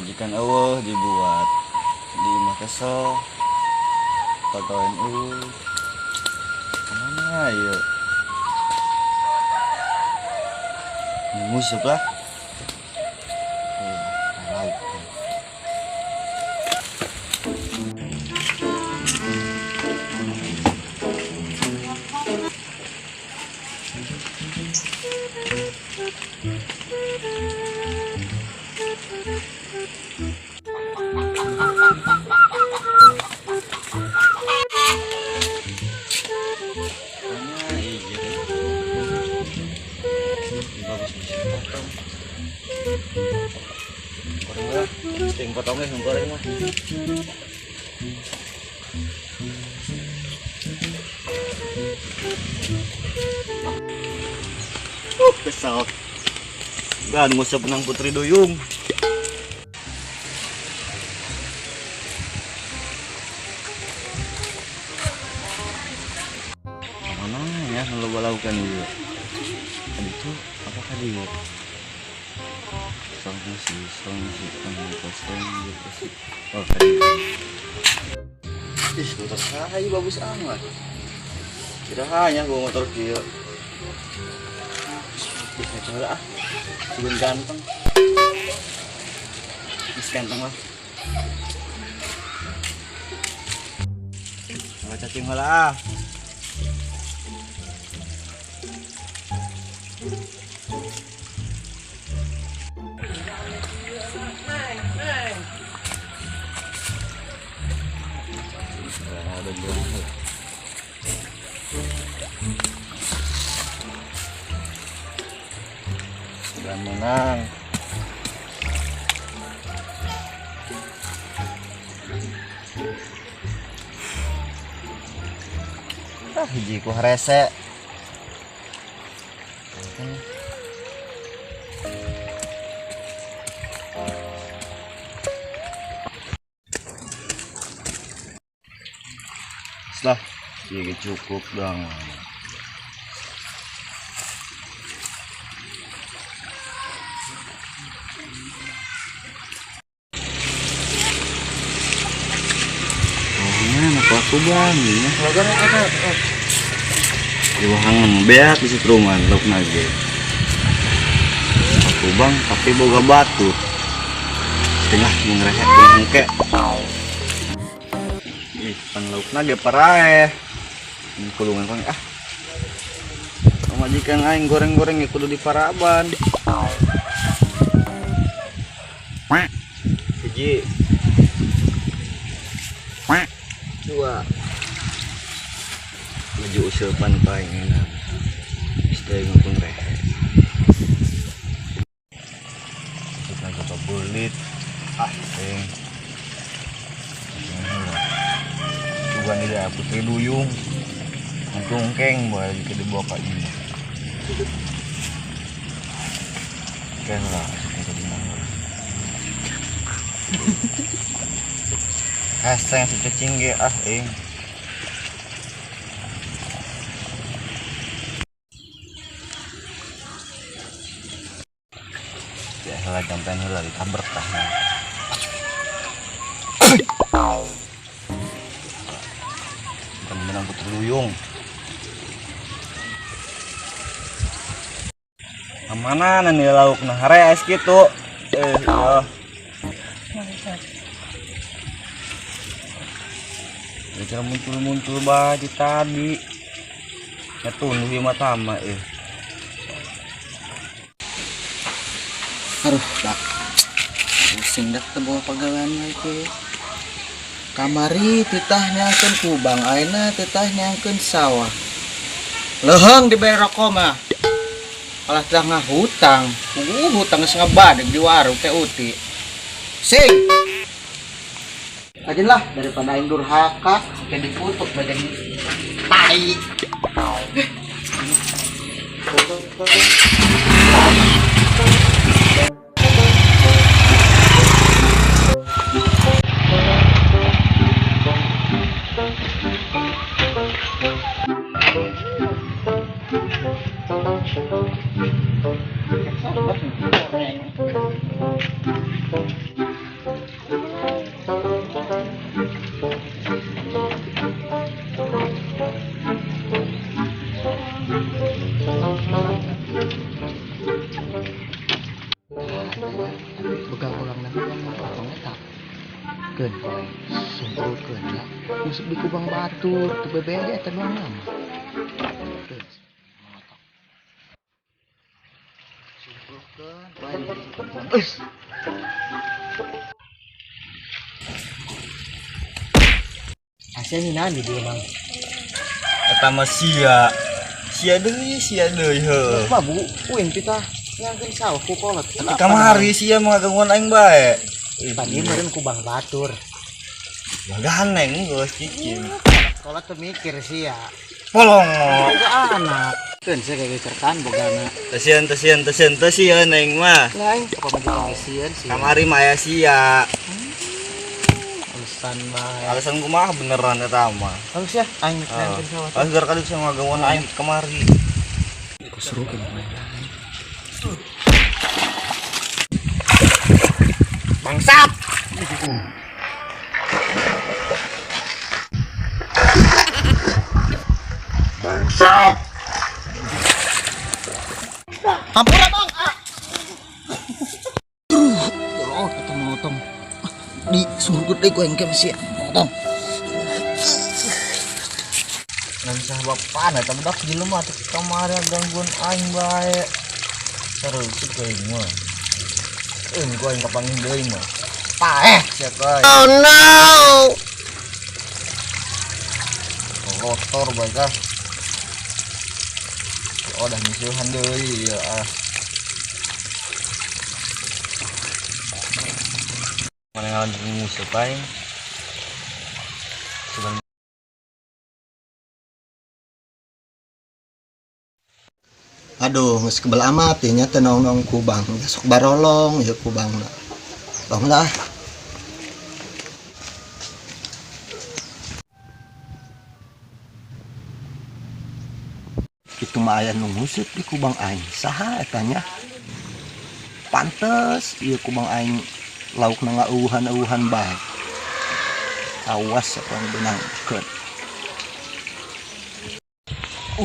Pamajikan eueuh dibuat di imah kesel. Pagawean eueuh. Kemana ieu? Nguseup lah. Lauk. Ting potongnya yang goreng mah. Kesal. Dan ngusap nang Putri Duyung. Mana ya kalau lakukan itu? Itu apakah dia? Oh, ih, motor saya bagus amat. Tidak hanya gua motor kieu. Ih, coba ah. Sugan ganteng. Ih, ganteng lah. Coba cacing heula ah. Dan menang. Ah, hiji ku harese. Lah, ini cukup dong. Aku bang, ya. Iwahangan beak di setruman lauk nage. Aku bang, tapi boga batu. Setengah ngerehet hengke. Ih, pan lauk nage paraeh. Ini kulungan kong ah. Pamajikan aing goreng-goreng ya kudu diparaban. Hiji. Dua. Maju usulpan paling enak. Istri ngepung rehe. Kita coba bulit. Ah, ting. Juga nih dah Putri Duyung. Ngtungkeng boleh jika dibawa ke ini. Oke lah, kita di mana? Kaseng si cacing ge ah ing. Ya heula jampean heula ditabrak tah. Bukan menang Putri Duyung. Kamana nih lauk nah hare es kitu. Iya. Cara muncul-muncul baju tadi. Ngetun lima tama eh. Aduh, dak. Pusing dak teu bawa pagawean lagi. Kamari titah nyangkeun kubang, ayeuna titah nyangkeun sawah. Leuheung dibere rokok mah. Kalah titah ngahutang. Hutang geus ngebadeg di warung teh uti. Sing. Rajin lah daripada aing durhaka sampai dikutuk badan tai. Begang-begang na kubang eta. Keun koe, sumprutkeun ya. Nguseup di kubang batur, teu bebeja eta doang mah. Keun. Sumprutkeun, koe di kubang. Eus. Asa nginaan di dieu, Mang? Eta mah sia. Sia deui, sia deui heuh. Mah bu, uing kita nyangkeun sawah ku kolot. Tapi kamari sia mah gangguan aing bae. Tadi meureun kubang batur. Ya ganeng geus cicing. Kolot teu mikir sia. Polong. Boga anak. Keun sia gegecerkan bogana. Teu sieun, teu sieun, teu sieun, teu sieun aing mah. Lain apa mah sieun sih. Kamari mah aya sia. Alasan bae. Alasan kumaha beneran eta mah. Halus ya, aing nyangkeun sawah. Agar kali bisa ngagangguan aing kemari. Seru kan. Bangsat. Bangsat. Hampura, Bang. Ah. Aduh, oh, ketemu motong. Di surgut deui ku aing ke sia. Motong. Ngan sah bapak eta budak jelema teh kamari gangguan aing bae. Sareuseut ku aing mah. Euy, ku aing kapanggih deui mah. Paeh sia ka. Oh no. Kotor bae kah. Oh, dah nyusuhan deui ya ah. Mana ngalan nguseup aing. Sugan. Aduh, geus kebel amat ya nya teu nong-nong kubang. Sok barolong ya kubangna. Tong lah. Itu mah aya nu nguseup di kubang aing. Saha eta nya? Pantes ieu kubang aing laukna ngaueuhan-eueuhan bae. Awas apa yang benangkeun.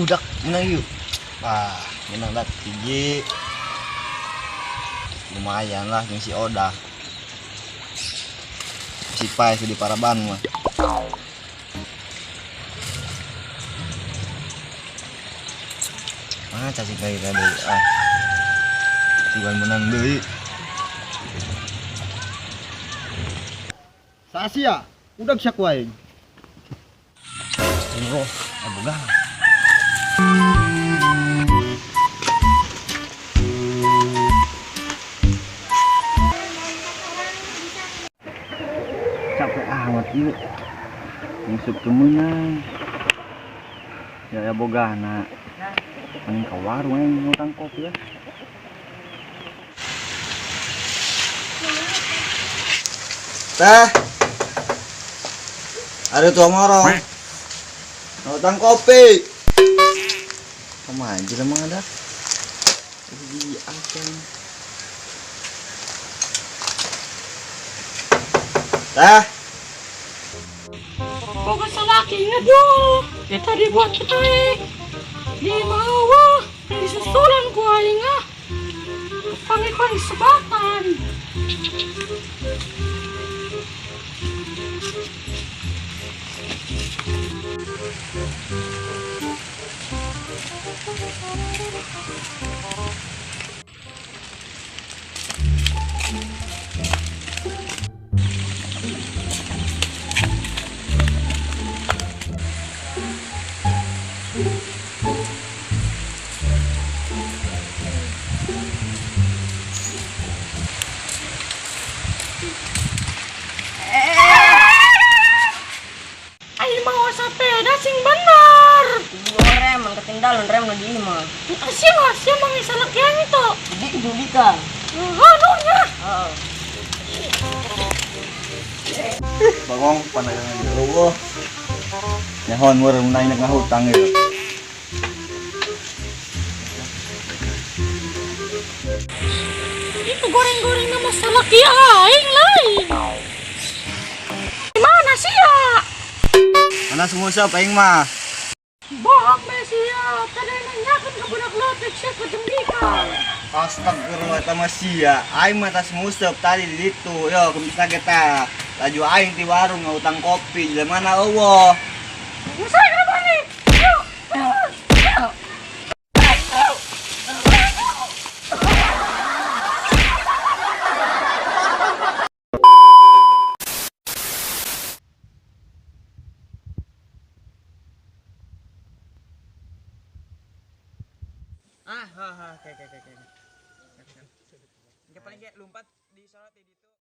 Udak menang yuk. Ah, menang dak hiji. Lumayan lah jeung si Odah. Si Pai di Paraban mah. Ah, cacing kali tadi. Ah. Sugan menang deui. Sasia, udah sia ku aing. Roh, boga. Capek amat ieu. Nguseup teu meunang. Ya ya bogana. Mending ka warung aing ngutang kopi ya. Teh. Ada tua morong. Ngutang kopi. Kamu aja lemang ada. Di apa? Teh. Boga salaki ingat yo. Kita dibuat kita di bawah disusulan ku aing ah. Pangi-pangi sebatan. Aing mau sepeda sing bener. Rem, ketinggalan rem lagi mah. Sia mah, sia mah ngisah lakian itu. Jadi kejulikan. Aduh nya. Heeh. Bagong pandangan dia. Allah. Nyahon meureun mun aing ngahutang ieu. Itu goreng-goreng nama salaki aing lain. Mana sih ya? Mana semua siapa aing mah? Bohong be sia tadi nanyakeun ka budak leutik sia kejembikan. Astagfirullah eta mah sia. Aing mah tas nguseup tadi di ditu. Yo, kumis kita. Laju aing di warung ngutang kopi, jelema mana eueuh. Saya kena balik. Yuk. Ah, ha ha, oke. Paling kayak lompat di sorot di ditu.